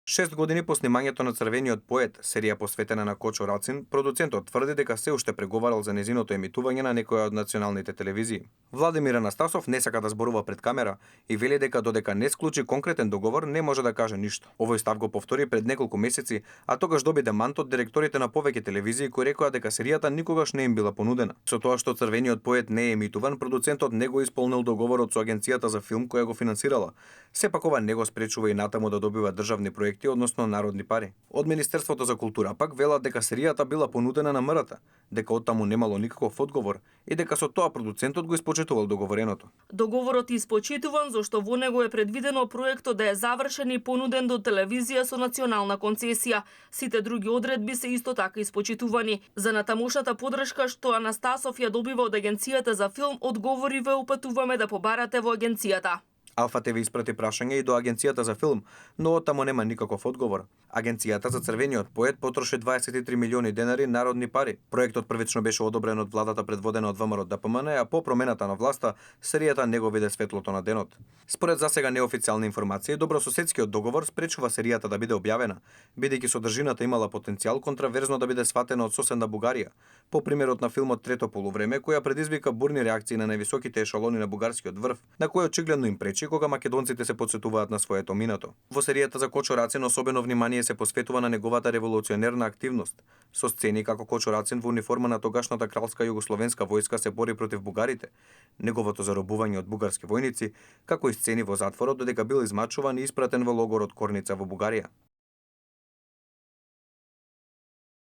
6 години по снимањето на Црвениот поет, серија посветена на Кочо Рацин, продуцентот тврди дека се уште преговарал за незиното емитување на некоја од националните телевизии. Владимир Анастасов не сака да зборува пред камера и вели дека додека не склучи конкретен договор не може да каже ништо. Овој став го повтори пред неколку месеци, а тогаш доби демант од директорите на повеќе телевизии кои рекоа дека серијата никогаш не им била понудена. Со тоа што Црвениот поет не е емитуван, продуцентот не го исполнил договорот со агенцијата за филм која го финансирала. Сепак ова не го спречува и натаму да добива државни проекти, односно народни пари. Од Министерството за култура пак велат дека серијата била понудена на МРТ, дека оттаму немало никаков одговор и дека со тоа продуцентот го испочитувал договореното. Договорот е испочитуван зашто во него е предвидено проектот да е завршен и понуден до телевизија со национална концесија. Сите други одредби се исто така испочитувани. За натамошната поддршка што Анастасов ја добива од агенцијата за филм, одговори ве упатуваме да побарате во агенцијата. Алфа ТВ испрати прашање и до агенцијата за филм, но оттаму нема никаков одговор. Агенцијата за Црвениот поет потроши 23 милиони денари народни пари. Проектот првично беше одобрен од владата предводена од ВМРО ДПМН, а по промената на власта серијата не го виде светлото на денот. Според засега неофицијални информации, добрососедскиот договор спречува серијата да биде објавена, бидејќи содржината имала потенцијал контраверзно да биде сватена од соседна Бугарија, по примерот на филмот Трето полувреме, која предизвика бурни реакции на највисоките ешалони на бугарскиот врв, на кој очигледно им пречи кога македонците се потсетуваат на своето минато. Во серијата за Кочо Рацин особено внимание се посветува на неговата револуционерна активност, со сцени како Кочо Рацин во униформа на тогашната кралска југословенска војска се бори против бугарите, неговото заробување од бугарски војници, како и сцени во затворот додека бил измачуван и испратен во логорот Корница во Бугарија.